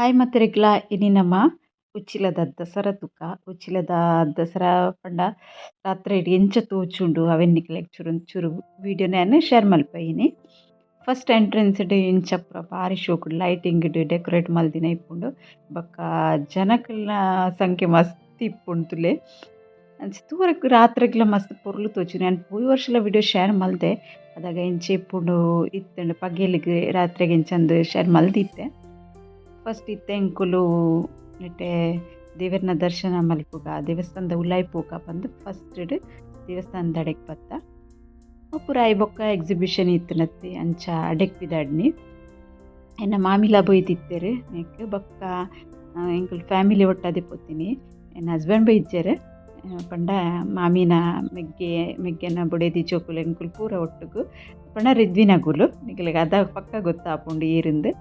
Hi ಮಾತೆರೆಗ್ಲ ಇನಿ ನಮ ಉಚ್ಚಿಲದ ದಸರಾ ತುಕ. ಉಚ್ಚಿಲದ ದಸರಾ ಪಂಡ ರಾತ್ರೆ ಎಂಚ ತೋಜುಂಡು ಅವೆನ್ ನಿಕ್ಲೆಗ್ ಚೂರು ಚೂರು ವೀಡಿಯೋನ್ ಯಾನ್ ಶೇರ್ ಮಲ್ಪಯಿನಿ. ಫಸ್ಟ್ ಎಂಟ್ರೆನ್ಸ್ ಡ್ ಇಂಚ ಪೂರ ಬಾರಿ ಶೋಕುಡು ಲೈಟಿಂಗ್ ಡ್ ಡೆಕೊರೇಟ್ ಮಲ್ದಿನ ಇಪ್ಪುಂಡು. ಬೊಕ್ಕ ಜನಕುಲ್ನ ಸಂಖ್ಯೆ ಮಸ್ತ್ ಇಪ್ಪುಂಡು ತೂಲೆ. ಅಂಚ ತೂವರೆಗ್ ರಾತ್ರೆಗ್ಲ ಮಸ್ತ್ ಪೊರ್ಲು ತೋಜುಂಡು. ಯಾನ್ ಪೋಯಿ ವರ್ಷಲ ವೀಡಿಯೋ ಶೇರ್ ಮಲ್ದೆ. ಅದಗ ಇಂಚ ಇಪ್ಪುಂಡು ಇತ್ತ್ಂಡ್ ಪಗೆಲ್ಗ್ ರಾತ್ರೆಗ್ ಇಂಚಂದ್ ಶೇರ್ ಮಲ್ದಿತ್ತೆ. ಫಸ್ಟ್ ಇತ್ತೆ ಎಂಕುಲು ನೆಟೆ ದೇವೆರ್ನ ದರ್ಶನ ಮಲ್ಪುಗ ದೇವಸ್ಥಾನದ ಉಲಾಯಿ ಪೋಗ ಪಂದ್ ಫಸ್ಟ್ ಡ್ ದೇವಸ್ಥಾನದಡೆಗ್ ಬತ್ತ. ಪೂರ ಆಯಿ ಬೊಕ್ಕ ಎಕ್ಸಿಬಿಷನ್ ಇತ್ತಿನತ್ತೆ ಅಂಚ ಅಡೆಕ್ ಪಿದಾಡ್ನಿ. ಎನ್ನ ಮಾಮಿಲ ಬೈದಿತ್ತೆರ್ ನೆಕ್ಕ್ ಬೊಕ್ಕ ಎಂಕುಲು ಫ್ಯಾಮಿಲಿ ಒಟ್ಟಾದೆ ಪೋತಿನಿ. ಎನ್ನ ಹಸ್ಬೆಂಡ್ ಬೈದ್ಜೆರ್ ಪಂಡ ಮಾಮಿನ ಮೆಗ್ಗೆ ಮೆಗ್ಗೆನ ಬೊಡೆದಿ ಜೋಕುಲು ಎಂಕುಲು ಪೂರ ಒಟ್ಟುಗು ಪಂಡ ರಿದ್ವಿನಕುಲು ನಿಕಲೆಗ್ ಅದ ಪಕ್ಕ ಗೊತ್ತಾಪುಂಡು ಏರಿಂದ್.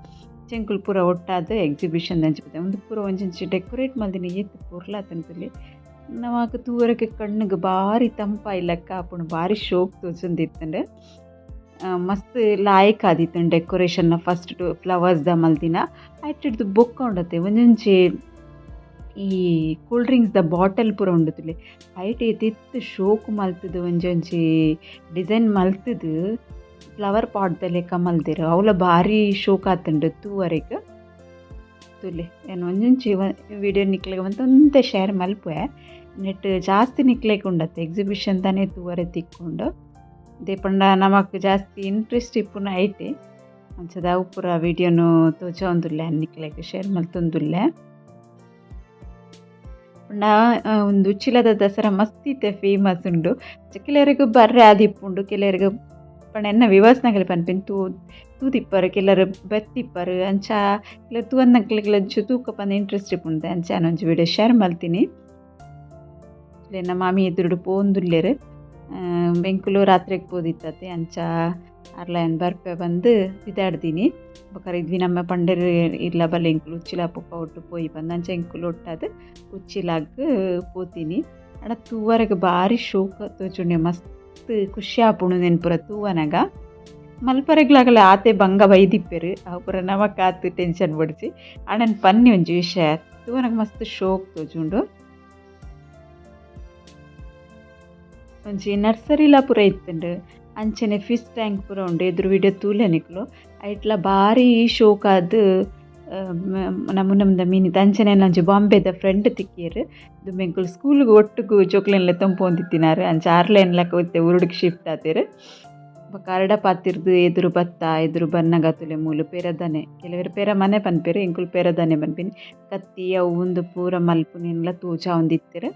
ಎಂಕುಲು ಪೂರ ಒಟ್ಟಾದ್ ಎಕ್ಸಿಬಿಷನ್ ದಂಚಿ ಪೋತೆ. ಉಂದು ಪೂರ ಒಂಜೊಂಜಿ ಡೆಕೊರೇಟ್ ಮಲ್ದಿನ ಏತ್ ಪೊರ್ಲಾತುಂಡು ತೂಲೆ. ನಮಕ್ ತೂವರೆಗ್ ಕಣ್ಣುಗ್ ಬಾರಿ ತಂಪಾಯಿಲೆಕ್ಕ ಆಪುಂಡು ಬಾರಿ ಶೋಕು ತೋಜೊಂದಿತ್ತುಂಡು. ಮಸ್ತ್ ಲಾಯ್ಕ್ ಆದಿತ್ತುಂಡು decoration first flowers ದ ಮಲ್ದಿನ. ಐಟ್ ಬೊಕ್ಕ ಉಂಡತೆ ಒಂಜೊಂಜಿ ಈ ಕೂಲ್ ಡ್ರಿಂಕ್ಸ್ ದ ಬಾಟಲ್ ಪೂರ ಉಂಡು ತೂಲೆ. ಐಟ್ ಏತ್ ಶೋಕು ಮಲ್ತುದು ಒಂಜೊಂಜಿ ಡಿಸೈನ್ ಮಲ್ತುದು ಫ್ಲವರ್ ಪಾಟ್ ದ ಲೆಕ ಮಲ್ದೆರ್. ಅವ್ಲ ಬಾರಿ ಶೋಕು ಆತುಂಡು ತೂವರೆಗ್. ತೂಲೆ ಯಾನ್ ಒಂಜೊಂಜಿ ವೀಡಿಯೋ ನಿಕ್ಲೆಗ್ ಒಂತೊಂತೆ ಶೇರ್ ಮಲ್ಪುವೆ. ನೆಟ್ ಜಾಸ್ತಿ ನಿಕ್ಲೆಗ್ ಉಂಡತೆ ಎಕ್ಸಿಬಿಷನ್ ದಾನೆ ತೂವರೆ ತಿಕ್ಕುಂಡು. ದಾಯೆ ಪಂಡ ನಮಕ್ ಜಾಸ್ತಿ ಇಂಟ್ರೆಸ್ಟ್ ಇಪ್ಪುನ ಐಟೆ. ಅಂಚದ ಅವು ಪೂರ ವೀಡಿಯೋನು ತೋಜಾವೊಂದುಲ್ಲೆ ಯಾನ್ ನಿಕ್ಲೆಗ್ ಶೇರ್ ಮಲ್ತೊಂದುಲ್ಲೆ. ಪಂಡ ಉಂದು ಉಚ್ಚಿಲದ ದಸರಾ ಮಸ್ತ್ ಇತ್ತೆ ಫೇಮಸ್ ಉಂಡು. ಕೆಲವೆರೆಗ್ ಬರ್ರೆ ಆದಿಪ್ಪುಂಡು ಕೆಲವೆರೆಗ್ ಪಂಡ ಎನ್ನ ವಿವಸ್ನಗಲ್ ಪನ್ಪಿನ ತೂದಿಪ್ಪರು ಕೆಲವೆರ್ ಬತ್ತಿಪ್ಪರು ಅಂಚ ಕೆಲವೆರ್ ತೂವಂದನಕ್ಲೆಗ್ಲ ಒಂಚೂರು ತೂಕ ಪಂದ್ ಇಂಟ್ರೆಸ್ಟ್ ಇಪ್ಪುಂಡು ಅಂಚ ಯಾನ್ ಒಂಜಿ ವೀಡಿಯೋ ಶೇರ್ ಮಲ್ತಿನಿ. ಎನ್ನ ಮಾಮಿ ಎದುರುಡು ಪೋವೊಂದುಲ್ಲೆರ್. ಎಂಕುಲು ರಾತ್ರೆಗ್ ಪೋದಿತ್ತತೆ ಅಂಚ ಅರ್ಲ ಯಾನ್ ಬರ್ಪೆ ಪಂದ್ ಪಿದಾಡ್ದಿನಿ. ಬೊಕ ರಿದ್ವಿನ ಅಮ್ಮೆ ಪಂಡೆರ್ ಇರ್ಲ ಬಲೆ ಎಂಕುಲು ಉಚ್ಚಿಲ ಪೋಪ ಒಟ್ಟು ಪೋಯಿ ಪಂದ್ ಅಂಚ ಎಂಕುಲು ಒಟ್ಟಾದ್ ಉಚ್ಚಿಲಾಗ್ ಪೋತಿನಿ. ಆಂಡ ತೂವರೆಗ್ ಬಾರಿ ಶೋಕು ತೋಜುಂಡೆ ಮಸ್ತ್ ಖುಷಿ ಆಪುಂಡು ಉಂದೆನ್ ಪೂರ ತೂವನಗ. ಮಲ್ಪರೆಗ್ಲ ಅಕಲ್ ಆತೆ ಬಂಗ ಬೈದಿಪ್ಪೆರ್ ಅವು ಪೂರ ನಮಕ್ ಆತ್ ಟೆನ್ಷನ್ ಬೊಡ್ಚಿ. ಆಂಡ ಯಾನ್ ಪನ್ನಿ ಒಂಜಿ ವಿಷಯ ತೂವನಗ ಮಸ್ತ್ ಶೋಕು ತೋಜುಂಡು. ಒಂಜಿ ನರ್ಸರಿಲ ಪೂರ ಇತ್ತುಂಡು. ಅಂಚನೆ ಫಿಶ್ ಟ್ಯಾಂಕ್ ಪೂರ ಉಂಡು ಎದುರು ವಿಡಿಯೋ ತೂಲೆ ನಿಕುಲು. ಐಟ್ಲ ಬಾರಿ ಶೋಕಾದ್ ನಮೂನೆ ನಮೂನೆದ ಮೀನ್ ಅಂಚನೆ ಒಂಜಿ ಬಾಂಬೆದ ಫ್ರೆಂಡ್ ತಿಕ್ಕಿಯೆರ್. ದುಂಬು ಎಂಕುಲು ಸ್ಕೂಲ್ ಗ್ ಒಟ್ಟುಗು ಜೋಕ್ಲೆನ್ ಲೆತ್ತೊಂದು ಪೋವೊಂದಿತ್ತಿನಾರ್. ಅಂಚ ಆರ್ಲ ಎನ್ನಲಕ ಇತ್ತೆ ಊರುಡುಗ್ ಶಿಫ್ಟ್ ಆತೆರ್. ಬೊಕ ಅರಡ ಪಾತೆರ್ದ್ ಎದುರು ಬತ್ತ ಎದುರು ಬನ್ನಗ ತೂಲೆ ಮೂಲು ಪೆರದನೆ ಕೆಲವೆರ್ ಪೆರ ಮನೆ ಪನ್ಪೆರ್ ಎಂಕುಲು ಪೆರದನೆ ಪನ್ಪಿನಿ. ಕತ್ತಿ ಅವು ಉಂದು ಪೂರ ಮಲ್ಪುನೆನ್ಲ ತೋಜಾವೊಂದಿತ್ತೆರ್.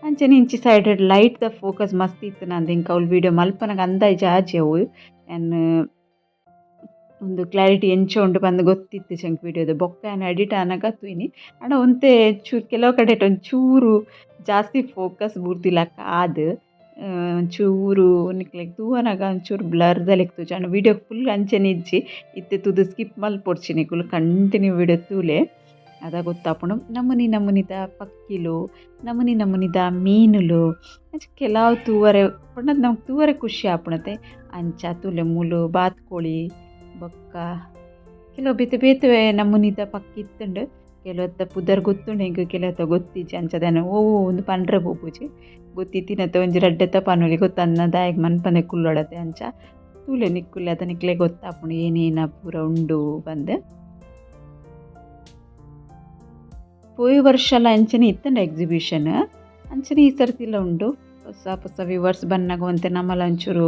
ಅಂಚನೆ ಇಂಚಿ ಸೈಡ್ ಡ್ ಲೈಟ್ ದ ಫೋಕಸ್ ಮಸ್ತ್ ಇತ್ತಿನಾಂದ್ ಎಂಕ್ ಅವ್ಲು ವೀಡಿಯೋ ಮಲ್ಪನಗ ಅಂದಾಜಿ ಆಜಿ ಅವು. ಯಾನ್ ಉಂದು ಕ್ಲಾರಿಟಿ ಎಂಚ ಉಂಡು ಪಂದ್ ಗೊತ್ತಿತ್ತಿಜಿ ಎಂಕ್ ವೀಡಿಯೋದ ಬೊಕ್ಕ ಯಾನ್ ಎಡಿಟ್ ಆನಗ ತೂಯಿನಿ. ಆಂಡ ಒಂತೆ ಚೂರು ಕೆಲವು ಕಡೆಟ್ ಒಂಚೂರು ಜಾಸ್ತಿ ಫೋಕಸ್ ಬೂರ್ದಿಲಕ ಆದ್ ಒಂಚೂರು ನಿಕ್ಲೆಗ್ ತೂವನಗ ಒಂಚೂರು ಬ್ಲರ್ ದ ಲೆಕ್ಕ ತೋಜುಂಡು. ಆಂಡ ವೀಡಿಯೋ ಫುಲ್ ಅಂಚನೆ ಇಜ್ಜಿ. ಇತ್ತೆ ತೂದು ಸ್ಕಿಪ್ ಮಲ್ಪೊಡ್ಚಿ ನಿಕುಲು ಕಂಟಿನ್ಯೂ ವೀಡಿಯೋ ತೂಲೆ. ಅದ ಗೊತ್ತಾಪುಂಡು. ನಮೂನಿ ನಮೂನಿದ ಪಕ್ಕಿಲು ನಮೂನಿ ನಮೂನಿದ ಮೀನುಲು ಅಂಚ ಕೆಲವು ತೂವರೆ ಪಂಡ ನಮಕ್ ತೂವರೆ ಖುಷಿ ಆಪುಂಡತೆ. ಅಂಚ ತೂಲೆ ಮೂಲು ಬಾತ್ಕೋಳಿ ಬೊಕ್ಕ ಕೆಲವು ಬೇತೆ ಬೇತೆ ನಮೂನಿದ ಪಕ್ಕಿ ಇತ್ತುಂಡು. ಕೆಲವತ್ತ ಪುದರ್ ಗೊತ್ತುಂಡು ಎಂಕ್ ಕೆಲವತ್ತ ಗೊತ್ತಿಜ್ಜಿ. ಅಂಚ ದಾನೆ ಒವು ಇಂದ್ ಪಂಡ್ರೆ ಪೋಪುಜಿ. ಗೊತ್ತಿತ್ತಿನತ ಒಂಜಿ ರಡ್ಡೆತ ಪನೊಲಿ ಗೊತ್ತಂದ್ನ ದಾಯೆಗ್ ಮನ್ಪಂದೆ ಕುಲ್ಲೊಡತೆ. ಅಂಚ ತೂಲೆ ನಿಕುಲೆ ಅತ ನಿಕ್ಲೆಗ್ ಗೊತ್ತಾಪುಂಡು ಏನೇನ ಪೂರ ಉಂಡು ಪಂದ್. ಪೋಯಿ ವರ್ಷಲ ಅಂಚನೆ ಇತ್ತುಂಡು ಎಕ್ಸಿಬಿಷನ್. ಅಂಚನೆ ಈ ಸರ್ತಿಲ ಉಂಡು. ಪೊಸ ಪೊಸ ವ್ಯೂವರ್ಸ್ ಬನ್ನಗ ಒಂತೆ ನಮಲ ಒಂಚೂರು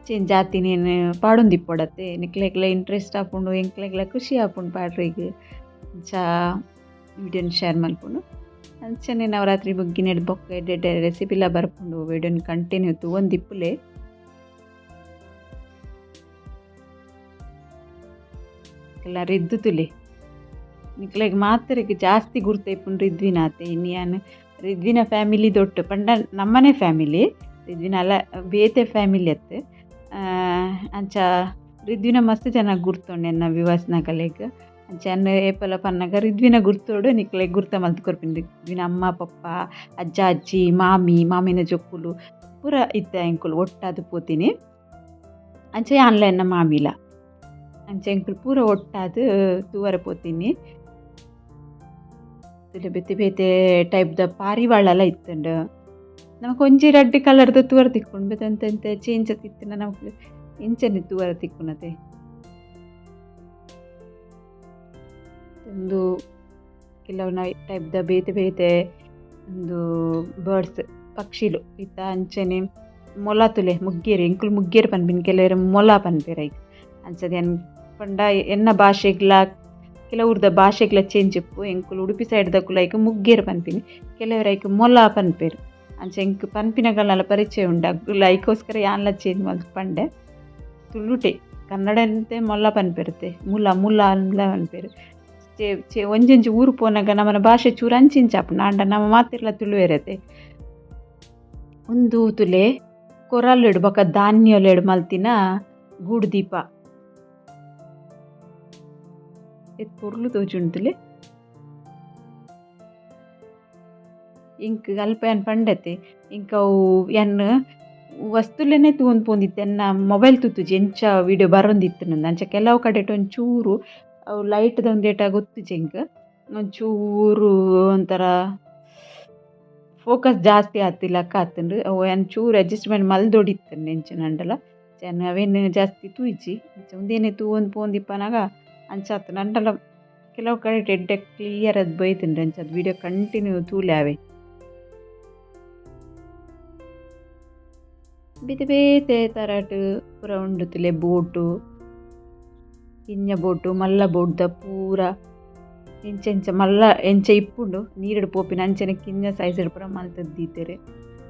ಚೇಂಜ್ ಆತಿನೇನ್ ಪಾಡೊಂದಿಪ್ಪೊಡತೆ. ನಿಕ್ಲೆಗ್ಲ ಇಂಟ್ರೆಸ್ಟ್ ಆಪುಂಡು ಎಂಕ್ಲೆಗ್ಲ ಖುಷಿ ಆಪುಂಡು ಪಾಡ್ರೆಗ್. ಅಂಚ ವಿಡಿಯೋನ್ ಶೇರ್ ಮಲ್ಪುನು. ಅಂಚನೆ ನವರಾತ್ರಿ ಮುಗ್ಗಿನೆಡ್ ಬೊಕ್ಕ ಎಡ್ಡೆ ಎಡ್ಡೆ ರೆಸಿಪಿಲ ಬರ್ಪುಂಡು. ವಿಡಿಯೋನ್ ಕಂಟಿನ್ಯೂ ತೂವೊಂದಿಪ್ಪುಲೆ. ರಿದ್ದು ತುಲೆ ನಿಕ್ಲೆಗ್ ಮಾತೆರೆಗ್ ಜಾಸ್ತಿ ಗುರ್ತ ಇಪ್ಪುನು ರಿದ್ವಿನಾತೆ. ಇನಿ ಯಾನ್ ರಿದ್ವಿನ ಫ್ಯಾಮಿಲಿ ದೊಟ್ಟು ಪಂಡ ನಮ್ಮನೆ ಫ್ಯಾಮಿಲಿ ರಿದ್ವಿನ ಅಲ್ಲ ಬೇತೆ ಫ್ಯಾಮಿಲಿ ಅತ್ತ್. ಅಂಚ ರಿದ್ವಿನ ಮಸ್ತ್ ಜನ ಗುರ್ತುಂಡು ಎನ್ನ ವ್ಯೂವರ್ಸ್ನಕಲೆಗ್. ಅಂಚ ಯಾನ್ ಏಪಲ ಪನ್ನಗ ರಿದ್ವಿನ ಗುರ್ತೊಡು ನಿಕ್ಲೆಗ್ ಗುರ್ತ ಮಲ್ತ್ ಕೊರ್ಪಿನಿ. ರಿದ್ವಿನ ಅಮ್ಮ ಪಪ್ಪ ಅಜ್ಜ ಅಜ್ಜಿ ಮಾಮಿ ಮಾಮಿನ ಜೋಕುಲು ಪೂರ ಇತ್ತೆ ಎಂಕುಲು ಒಟ್ಟಾದ್ ಪೋತಿನಿ. ಅಂಚ ಯಾನ್ಲ ಎನ್ನ ಮಾಮಿಲ. ಅಂಚ ಎಂಕುಲು ಪೂರ ಒಟ್ಟಾದ್ ತೂವರೆ ಪೋತಿನಿ. ಬೇತೆ ಬೇತೆ ಟೈಪ್ ದ ಪಾರಿವಾಳಲ ಇತ್ತುಂಡು. ನಮಕ್ ಒಂಜಿ ರಡ್ಡ್ ಕಲರ್ ದ ತೂವರೆ ತಿಕ್ಕುಂಡು ಬೇತೆ ಒಂತೆ ಒಂತೆ ಚೇಂಜ್ ಇತ್ತಿನ ನಮಕ್ ಇಂಚನೆ ತೂವರೆ ತಿಕ್ಕುನತೆ. ಉಂದು ಕೆಲವು ಟೈಪ್ ದ ಬೇತೆ ಬೇತೆ ಉಂದು ಬರ್ಡ್ಸ್ ಪಕ್ಷಿಲು ಇತ್ತ ಅಂಚನೆ ಮೊಲ ತೂಲೆ ಮುಗ್ಗೇರ್ ಎಂಕುಲು ಮುಗ್ಗೇರ್ ಪನ್ಪಿನಿ ಕೆಲವೆರ್ ಮೊಲ ಪನ್ಪೆರ್ ಐಕ್. ಅಂಚನೆ ಯಾನ್ ಪಂಡ ಎನ್ನ ಭಾಷೆಗ್ಲ ಕೆಲವು ಊರ್ದ ಭಾಷೆಗ್ಲ ಚೇಂಜ್ ಇಪ್ಪು. ಎಂಕುಲು ಉಡುಪಿ ಸೈಡ್ ದಕುಲು ಐಕ್ ಮುಗ್ಗೇರ್ ಪನ್ಪಿನಿ ಕೆಲವೆರ್ ಐಕ್ ಮೊಲ ಪನ್ಪೆರ್. ಅಂಚ ಎಂಕ್ ಪನ್ಪಿನಗಲ್ನಲ ಪರಿಚಯ ಉಂಡು ಅಕುಲು ಐಕೋಸ್ಕರ ಯಾನ್ಲ ಚೇಂಜ್ ಮಲ್ತ್ ಪಂಡೆ. ತುಳುಟೆ ಕನ್ನಡಂತೆ ಮೊಲ ಪನ್ಪೆರುತ್ತೆ ಮುಲ ಮುಲ ಅಂದ್ಲ ಪನ್ಪೆರ್. ಒಂಜೊಂಜಿ ಊರು ಪೋನಗ ನಮನ ಭಾಷೆ ಚೂರು ಅಂಚಿಂಚ ಆಪುಂಡು ಆಂಡ ನಮ ಮಾತೆರ್ಲ ತುಳುವೆರತೆ. ಉಂದು ತೂಲೆ ಕೊರಲೆಡ್ ಬೊಕ ಧಾನ್ಯೊಲೆಡ್ ಮಲ್ತಿನ ಗೂಡುದೀಪ. ಏತ್ ಪೊರ್ಲು ತೋಜುಂಡು ತೂಲೆ. ಎಂಕ್ ಅಲ್ಪ ಯಾನ್ ಪಂಡತೆ ಎಂಕ್ ಅವು ಯಾನ್ ವಸ್ತುಲೆನೆ ತೂವೊಂದು ಪೋವೊಂದಿತ್ತೆ ಎನ್ನ ಮೊಬೈಲ್ ತೂತುಜಿ ಎಂಚ ವೀಡಿಯೋ ಬರೊಂದಿತ್ತುಂಡು ಅಂಚ ಕೆಲವು ಕಡೆಟ್ ಒಂಚೂರು ಅವು ಲೈಟ್ ದ ಉಂದೆಟ ಗೊತ್ತುಜಿ ಎಂಕ್ ಒಂಚೂರು ಒಂಥರ ಫೋಕಸ್ ಜಾಸ್ತಿ ಆತಿಲಕ ಆತುಂಡು. ಅವು ಯಾನ್ ಚೂರು ಅಡ್ಜಸ್ಟ್ಮೆಂಟ್ ಮಲ್ದೊಡಿತ್ತುಂಡು ಎಂಚಿನ ಆಂಡಲ ಯಾನ್ ಅವೆನ್ ಜಾಸ್ತಿ ತೂಯಿಜಿ. ಅಂಚ ಉಂದೆನೆ ತೂವೊಂದು ಪೋವೊಂದಿಪ್ಪುನಗ ಅಂಚ ಆತುಂಡು. ಆಂಡಲ ಕೆಲವು ಕಡೆಟ್ ಎಡ್ಡೆ ಕ್ಲಿಯರ್ ಆದ್ ಬೈದುಂಡು ಅಂಚಾದ್ ವೀಡಿಯೋ ಕಂಟಿನ್ಯೂ ತೂಲೆ ಆವೆ. ಬೇತೆ ಬೇತೆ ತರಟ್ ಪೂರ ಉಂಡು ತೂಲೆ ಬೋಟು ಕಿನ್ಯ ಬೋಟು ಮಲ್ಲ ಬೋಟ್ ದ ಪೂರ ಎಂಚ ಎಂಚ ಮಲ್ಲ ಎಂಚ ಇಪ್ಪುಂಡು ನೀರುಡು ಪೋಪಿನ ಅಂಚನೆ ಕಿನ್ಯ ಸೈಜ್ ಡ್ ಪೂರ ಮಲ್ತ್ ದೀತೆರ್.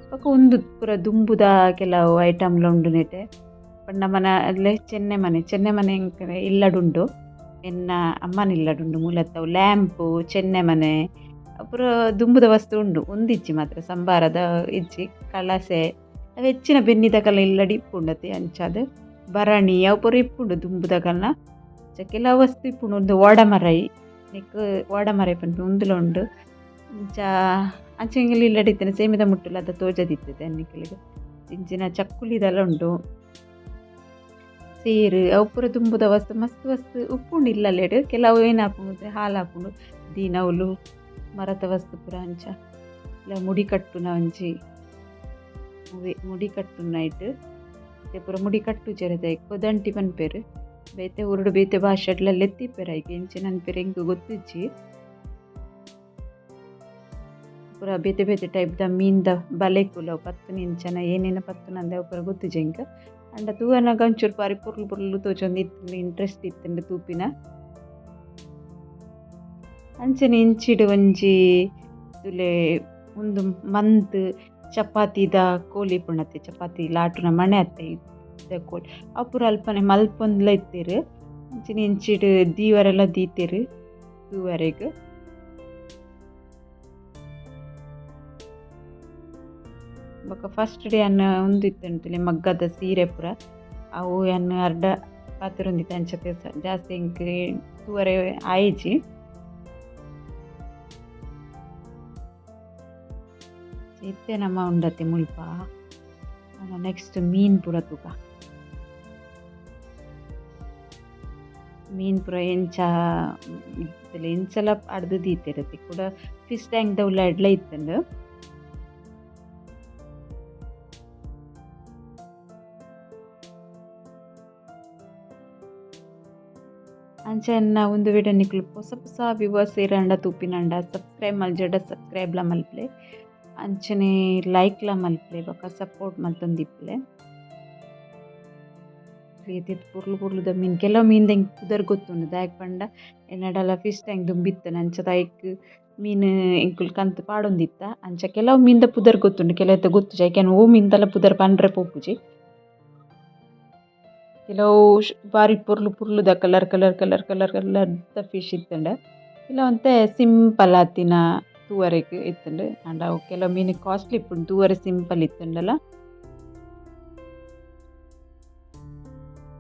ಬೊಕ ಉಂದು ಪೂರ ದುಂಬುದ ಕೆಲವು ಐಟಮ್ ಲ ಉಂಡು ನೆಟೆ. ಪಂಡ ನಮನ ಅಲ್ಲೇ ಚೆನ್ನೆ ಮನೆ ಚೆನ್ನೆ ಮನೆ ಎಂಕ್ ಇಲ್ಲಡ್ ಉಂಡು ಎನ್ನ ಅಮ್ಮನ ಇಲ್ಲಡ್ ಉಂಡು ಮೂಲತ ಅವು ಲ್ಯಾಂಪ್ ಚೆನ್ನೆ ಮನೆ ಪೂರ ದುಂಬುದ ವಸ್ತು ಉಂಡು. ಉಂದು ಇಜ್ಜಿ ಮಾತ್ರ ಸಂಬಾರದ ಇಜ್ಜಿ ಕಳಸೆ ಅವು ಹೆಚ್ಚಿನ ಬೆನ್ನಿದಕಲ್ನ ಇಲ್ಲಡ್ ಇಪ್ಪುಂಡು ಅತೆ. ಅಂಚಾದ್ ಭರಣಿ ಅವು ಪೂರ ಇಪ್ಪುಂಡು ದುಂಬುದಕಲ್ನ. ಅಂಚ ಕೆಲವು ವಸ್ತು ಇಪ್ಪುಂಡು. ಉಂದು ಓಡಮರೈ ನೆಕ್ಕ್ ಓಡಮರೈ ಪನ್ಪಿ ಉಂದುಲ ಉಂಡು. ಅಂಚ ಅಂಚ ಎಂಕಲ್ನ ಇಲ್ಲಡ್ ಇತ್ತಿನ ಸೇಮೆದ ಮುಟ್ಟುಲ ಅದ ತೋಜದಿತ್ತತೆ ನಿಕಲೆಗ್. ಇಂಚಿನ ಚಕ್ಕುಲಿದಲ ಉಂಡು ಸೇರು ಅವು ಪೂರ ದುಂಬುದ ವಸ್ತು ಮಸ್ತ್ ವಸ್ತು ಉಪ್ಪುಂಡು ಇಲ್ಲಲೆಡ್. ಕೆಲವು ಏನಾಪುಂಡು ಹಾಲಾಪುಂಡು ದೀನವುಲು ಮರತ ವಸ್ತು ಪೂರ ಅಂಚ ಮುಡಿ ಕಟ್ಟುನ ಒಂಜಿ ಮುಡಿ ಕಟ್ಟುನ ಐಟ್ ಪೂರ ಮುಡಿ ಕಟ್ಟುಜೆರ್ ಕೊದಂಟಿ ಪನ್ಪೆರ್. ಬೇತೆ ಊರುಡು ಬೇತೆ ಭಾಷೆಡ್ಲ ಲೆತ್ತಿಪ್ಪೆರ್ ಐಕ್ ಎಂಚಿನ ಪನ್ಪೆರ್ ಎಂಕ್ ಗೊತ್ತಿಜ್ಜಿ. ಪೂರ ಬೇತೆ ಬೇತೆ ಟೈಪ್ ದ ಮೀನ್ದ ಬಲೆಕುಲು ಅವು ಪತ್ತುನ ಎಂಚನ ಏನೇನ ಪತ್ತುನ ಅಂದ್ ಅವು ಪೂರ ಗೊತ್ತಿಜ್ಜಿ ಎಂಕ್. ಆಂಡ ತೂವನಗ ಒಂಚೂರು ಬಾರಿ ಪೊರ್ಲು ಪೊರ್ಲು ತೋಜೊಂದಿತ್ತುಂಡು ಇಂಟ್ರೆಸ್ಟ್ ಇತ್ತುಂಡು ತೂಪಿನ. ಅಂಚನೆ ಇಂಚಿಡ್ ಒಂಜಿ ತೂಲೆ ಉಂದು ಮಂತ್ ಚಪಾತಿದ ಕೋಲಿ ಇಪ್ಪುಂಡತೆ ಚಪಾತಿ ಲಾಟುನ ಮಣೆ ಅತ್ತೆ ಕೋಲಿ ಅವು ಪೂರ ಅಲ್ಪನೆ ಮಲ್ಪೊಂದುಲ ಇತ್ತೆರ್. ಅಂಚನೆ ಇಂಚಿಡ್ ದೀವರೆಲ ದೀತೆರ್ ತೂವರೆಗ್. ಬೊಕ ಫಸ್ಟ್ ಡೇ ಯಾನ್ ಉಂದು ಇತ್ತುಂಡು ಮಗ್ಗದ ಸೀರೆ ಪೂರ ಅವು ಯಾನ್ ಅರ್ಧ ಪಾತೆರೊಂದಿತ್ತೆ ಅಂಚತೆ ಜಾಸ್ತಿ ಎಂಕ್ ತೂವರೆ ಆಯಿಜಿ. ಇತ್ತೆ ನಮ ಉಂಡತೆ ಮುಲ್ಪ ನೆಕ್ಸ್ಟ್ ಮೀನ್ ಪೂರ ತೂಕ. ಮೀನ್ ಪೂರ ಎಂಚ ಎಂಚಲ ಪಾಡ್ದ್ ದೀತೆರ್ ಕುಡ ಫಿಶ್ ಟ್ಯಾಂಕ್ ದ ಉಲಾಯಿಡ್ಲ ಇತ್ತುಂಡು. ಅಂಚ ಎನ್ನ ಉಂದು ವಿಡಿಯೋ ನಿಕುಲು ಪೊಸ ಪೊಸ ವ್ಯೂವರ್ಸ್ ಇರಂಡ ತೂಪಿನಂಡ ಸಬ್ಸ್ಕ್ರೈಬ್ ಮಲ್ಜಡ ಸಬ್ಸ್ಕ್ರೈಬ್ ಲ ಮಲ್ಪುಲೆ. ಅಂಚನೆ ಲೈಕ್ ಲ ಮಲ್ಪುಲೆ ಬೊಕ ಸಪೋರ್ಟ್ ಮಲ್ತೊಂದಿಪ್ಪುಲೆ. ಏತೇತ್ ಪೊರ್ಲು ಪೊರ್ಲುದ ಮೀನ್ ಕೆಲವು ಮೀನ್ದ ಎಂಕ್ ಪುದರ್ ಗೊತ್ತುಂಡು ದಾಯೆಗ್ ಪಂಡ ಎನ್ನಡಲ ಫಿಶ್ ಟ್ಯಾಂಕ್ ದುಂಬು ಇತ್ತ್ಂಡ್ ಅಂಚ ಐಕ್ ಮೀನ್ ಎಂಕುಲು ಕಂತ್ ಪಾಡೊಂದಿತ್ತ. ಅಂಚ ಕೆಲವು ಮೀನ್ದ ಪುದರ್ ಗೊತ್ತುಂಡು ಕೆಲವೆತ ಗೊತ್ತುಜಿ ಐಕ್ ಯಾನ್ ಒವು ಮೀನ್ದಲ ಪುದರ್ ಪಂಡ್ರೆ ಪೋಪುಜಿ. ಕೆಲವು ಬಾರಿ ಪೊರ್ಲು ಪೊರ್ಲುದ colour colour colour colour colour ದ ಫಿಶ್ ಇತ್ತ್ಂಡ್. ಕೆಲವು ಒಂತೆ ಸಿಂಪಲ್ ಆತಿನ ತೂವರೆಗ್ ಇತ್ತ್ಂಡ್. ಆಂಡ ಅವು ಕೆಲವು ಮೀನ್ ಕಾಸ್ಟ್ಲಿ ಇಪ್ಪುಂಡು ತೂವರೆ ಸಿಂಪಲ್ ಇತ್ತ್ಂಡಲ.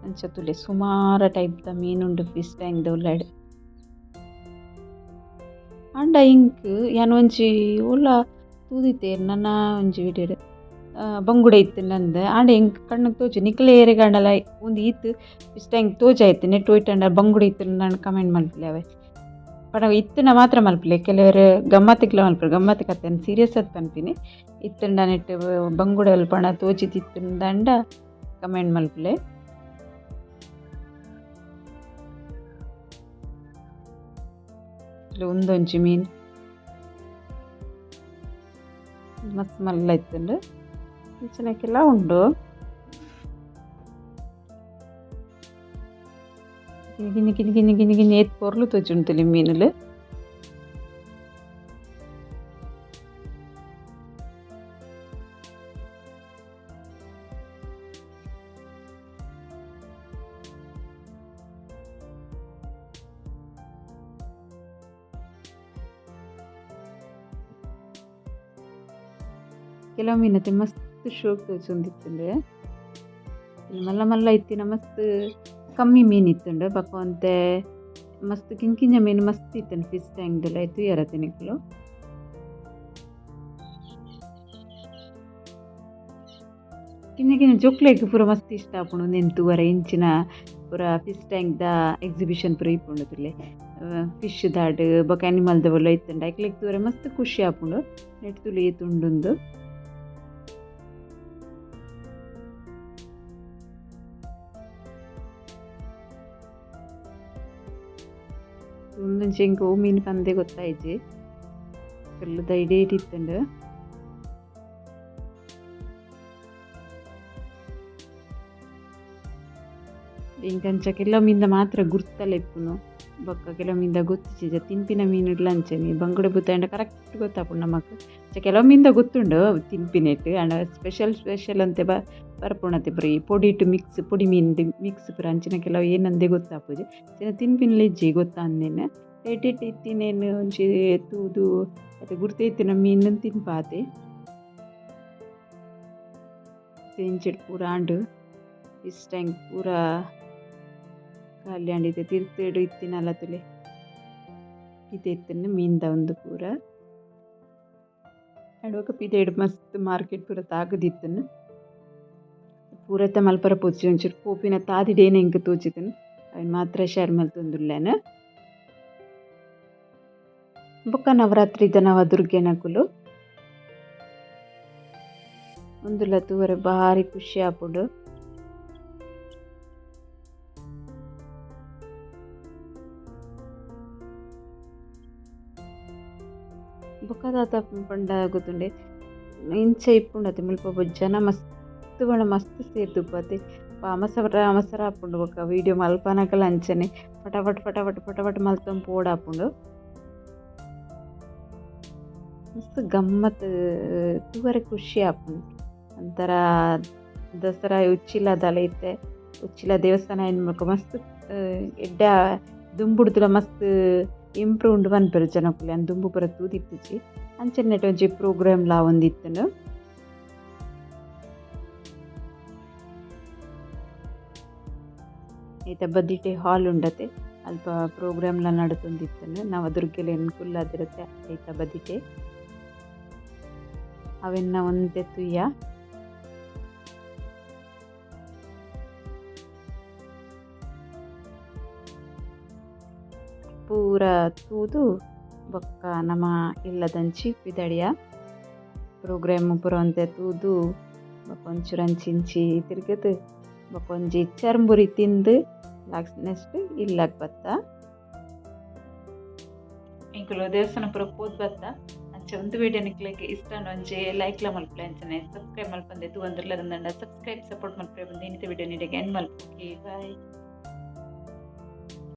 ಅಂಚ ತೂಲೆ ಸುಮಾರ್ ಟೈಪ್ ದ ಮೀನ್ ಉಂಡು ಫಿಶ್ ಟ್ಯಾಂಕ್ ದ ಉಲಯಿಡ್. ಆಂಡ ಎಂಕ್ ಯಾನ್ ಒಂಜಿ ಓಲ ತೂದಿತ್ತೆ ನನ ಒಂಜಿ ವಿಡಿಯೋಡ್ ಬಂಗುಡೆ ಇತ್ತ್ಂಡ್ ಆಂಡ ಎಂಕ್ ಕಣ್ಣುಗ್ ತೋಜುಜಿ ನಿಕುಲು ಏರೆಗಾಂಡಲ ಉಂದು ಈತ್ ಫಿಶ್ ಟ್ಯಾಂಕ್ ತೋಜಾಯ್ತು ನೆಟ್ ಒಯಿಟಂಡ ಬಂಗುಡೆ ಇತ್ತ್ಂಡ ಕಮೆಂಟ್ ಮಲ್ಪುಲೆ ಅವೆ. ಪಂಡ ಇತ್ತಿನ ಮಾತ್ರ ಮಲ್ಪುಲೆ ಕೆಲವೆರ್ ಗಮ್ಮತ್ತಿಗ್ಲ ಮಲ್ಪುವೆರ್ ಗಮ್ಮತ್ತ್ ಕತೆ ಸೀರಿಯಸ್ ಆದ್ ಪನ್ಪಿನಿ ಇತ್ತ್ಂಡ ನೆಟ್ಟ್ ಬಂಗುಡೆ ಅಲ್ಪ ತೋಜಿದಿತ್ತ್ಂಡ ಕಮೆಂಟ್ ಮಲ್ಪುಲೆ. ಉಂದೊಂಜಿ ಮೀನ್ ಮಸ್ತ್ ಮಲ್ಲ ಇತ್ತುಂಡು ಇಂಚಿನಕ್ಕೆಲ ಉಂಡು. ಕಿನ್ನಿ ಕಿನ್ನಿ ಕಿನ್ನಿ ಕಿನ್ನಿ ಕಿನ್ನಿ ಏತ್ ಪೊರ್ಲು ತೋಜುಂಡು ಮೀನುಲು. ಕೆಲವು ಮೀನತೆ ಮಸ್ತ್ ಶೋಕ್ ತೋಜೊಂದಿತ್ತುಂಡು ಮಲ್ಲ ಮಲ್ಲ ಇತ್ತಿನ ಮಸ್ತ್ ಕಮ್ಮಿ ಮೀನ್ ಇತ್ತುಂಡು ಬೊಕ ಒಂತೆ ಮಸ್ತ್ ಕಿನ್ನ ಕಿನ್ನ ಮೀನ್ ಮಸ್ತ್ ಇತ್ತುಂಡು ಫಿಶ್ ಟ್ಯಾಂಕ್ ದುಲೈ ತೂಯರತೆ ನಿಕುಲು. ಕಿನ್ನ ಕಿನ್ನ ಜೋಕ್ಲೆಗ್ ಪೂರ ಮಸ್ತ್ ಇಷ್ಟ ಆಪುಂಡು ಉಂದೆನ್ ತೂವರೆ ಇಂಚಿನ ಪೂರ ಫಿಶ್ ಟ್ಯಾಂಕ್ ದ ಎಕ್ಸಿಬಿಷನ್ ಪೂರ ಇಪ್ಪುಂಡು ತೂಲೆ ಫಿಶ್ ದಾಡ್ ಬೊಕ ಆನಿಮಲ್ ದ ಪೂರ ಇತ್ತುಂಡು ಅಕ್ಲೆಗ್ ತೂವರೆ ಮಸ್ತ್ ಖುಷಿ ಆಪುಂಡು ನೆಟ್ ತೂಲೆ ಏತ್ ಉಂಡುಂದು. ಉಂದೊಂಜಿ ಎಂಕ್ ಒವು ಮೀನ್ ಪಂದೇ ಗೊತ್ತಾಯಿಜಿ ಕಲ್ಲುದ ಇಡೀಟ್ ಇತ್ತುಂಡು. ಎಂಕ್ ಅಂಚ ಕೆಲವು ಮೀನ್ದ ಮಾತ್ರ ಗುರ್ತಲ ಇಪ್ಪುನು ಬೊಕ್ಕ ಕೆಲವು ಮೀನ್ದ ಗೊತ್ತಿಜ್ಜಿ ತಿನ್ಪಿನ ಮೀನುಡ್ಲ ಅಂಚನೆ ಬಂಗುಡೆ ಬೂತಾಯಂಡ ಕರೆಕ್ಟ್ ಗೊತ್ತಾಪುಂಡು ನಮಕ್. ಅಂಚ ಕೆಲವು ಮೀನ್ದ ಗೊತ್ತುಂಡು ತಿನ್ಪಿನೆಟ್ ಆಂಡ ಸ್ಪೆಷಲ್ ಸ್ಪೆಷಲ್ ಅಂತೆ ಬರ್ಪುಂಡತೆ ಪೂರ ಈ ಪೊಡಿಟ್ ಮಿಕ್ಸ್ ಪೊಡಿ ಮೀನ್ ಮಿಕ್ಸ್ ಪೂರ ಅಂಚಿನ ಕೆಲವು ಏನಂದೇ ಗೊತ್ತಾಪುಜಿ ಅಂಚಿನ ತಿನ್ಪಿನಲ ಇಜ್ಜಿ ಗೊತ್ತಾಂದಿನ ಎಡ್ಡೆಡ್ ಇತ್ತಿನೇನ್ ಒಂಜಿ ತೂದು ಐತ ಗುರ್ತ ಇತ್ತಿನ ಮೀನ್ ತಿನ್ಪಾತೆ. ಇಂಚಿಡ್ ಪೂರ ಆಂಡ್ ಫಿಶ್ ಟ್ಯಾಂಕ್ ಪೂರ ಖಾಲಿ ಆಂಡ್ ಇತ್ತೆ ತಿರ್ತುಡು ಇತ್ತಿನಲ ತೂಲೆ ಇತ್ತೆ ಇತ್ತುಂಡು ಮೀನ್ದ ಉಂದು ಪೂರ. ಆಂಡ್ ಬೊಕ ಪಿದಯ್ಡ್ ಮಸ್ತ್ ಮಾರ್ಕೆಟ್ ಪೂರ ತಾಗುದಿತ್ತುಂಡು ಪೂರತ ಮಲ್ಪರೆ ಪೋತಿಜಿ ಒಂಚೂರು ಪೋಪಿನ ತಾದಿಡೇನೆ ಎಂಕ್ ತೋಜಿದುಂಡು ಅವೆನ್ ಮಾತ್ರ ಶೇರ್ ಮಲ್ತೊಂದುಲ್ಲೆನ್. ಬೊಕ ನವರಾತ್ರಿದ ನವದುರ್ಗೆನಕುಲು ಉಂದುಲ ತೂವರೆ ಬಾರಿ ಖುಷಿ ಆಪುಂಡು. ಬೊಕ ದಾದ ಪಂಡ ಗೊತ್ತುಂಡೆ ಇಂಚ ಇಪ್ಪುಂಡತೆ ಮುಲ್ಪ ಜನ ಮಸ್ತ್ ಪಂಡ ಮಸ್ತ್ ಸೇರ್ದ್ ಉಪ್ಪತೆ ಅಮಸರ ಅಮಸರ ಆಪುಂಡು ಬೊಕ ವೀಡಿಯೋ ಮಲ್ಪನಗಲ ಅಂಚನೆ ಪಟ ಪಟ ಪಟ ಪಟ ಪಟ ಮಲ್ತೊಂದು ಪೋಡಾಪುಂಡು. ಮಸ್ತ್ ಗಮ್ಮತ್ ತೂವರೆ ಖುಷಿ ಆಪುಂಡು ಒಂಥರ ದಸರಾ ಉಚ್ಚಿಲದಲ ಇತ್ತೆ ಉಚ್ಚಿಲ ದೇವಸ್ಥಾನ ಆಯಿನ ಬೊಕ ಮಸ್ತ್ ಎಡ್ಡೆ ದುಂಬುಡ್ದುಲ ಮಸ್ತ್ ಇಂಪ್ರೂವ್ ಉಂಡು ಪನ್ಪೆರ್ ಜನಕುಲು ಯಾನ್ ದುಂಬು ಪೂರ ತೂದಿತ್ತಿಜಿ ಅಂಚನೆ ನೆಟ್ಟ್ ಒಂಜಿ ಪ್ರೋಗ್ರಾಮ್ ಲ ಆವೊಂದಿತ್ತುಂಡು. ಐತ ಬದಿಟೆ ಹಾಲ್ ಉಂಡತೆ ಅಲ್ಪ ಪ್ರೋಗ್ರಾಮ್ ಲ ನಡತೊಂದಿತ್ತುಂಡು ನವದುರ್ಗೆಲೆನ್ ಕುಲ್ಲಾದಿರತ್ತೆ ಐತ ಬದಿಟೆ ಅವೆನ್ನ ಒಂತೆ ತೂಯ. ಪೂರ ತೂದು ಬೊಕ್ಕ ನಮ ಇಲ್ಲದಂಚಿ ಪಿದಡಿಯ ಪ್ರೋಗ್ರಾಮ್ ಪೂರ ಒಂತೆ ತೂದು ಬೊಕ ಒಂಚೂರು ಅಂಚಿ ಇಂಚಿ ತಿರ್ಗುದು ಬೊಕ ಒಂಜಿ ಚರ್ಂಬುರಿ ತಿಂದು ನೆಕ್ಸ್ಟ್ ಇಲ್ಲಗ್ ಬತ್ತ. ಎಂಕುಲು ದೇವಸ್ಥಾನ ಪೂರ ಪೋದು ಬತ್ತ ಅಂಚ ಉಂದು ವಿಡಿಯೋ ನಿಕ್ಲೆಗ್ ಇಷ್ಟ ಆಂಡ ಒಂಜಿ ಲೈಕ್ ಲ ಮಲ್ಪುಲೆ ಅಂಚನೆ ಸಬ್ಸ್ಕ್ರೈಬ್ ಮಲ್ಪಂದೆ ತೂವೊಂದುಲ್ಲೆರ್ ಅಂದಂಡ ಸಬ್ಸ್ಕ್ರೈಬ್ ಸಪೋರ್ಟ್ ಮಲ್ಪುಲೆ ಪಂದ್ ಇನಿತ ವಿಡಿಯೋ ನಿಡೆಗ್ ಎಂಡ್ ಮಲ್ಪುವೆ. ಬಾಯ್.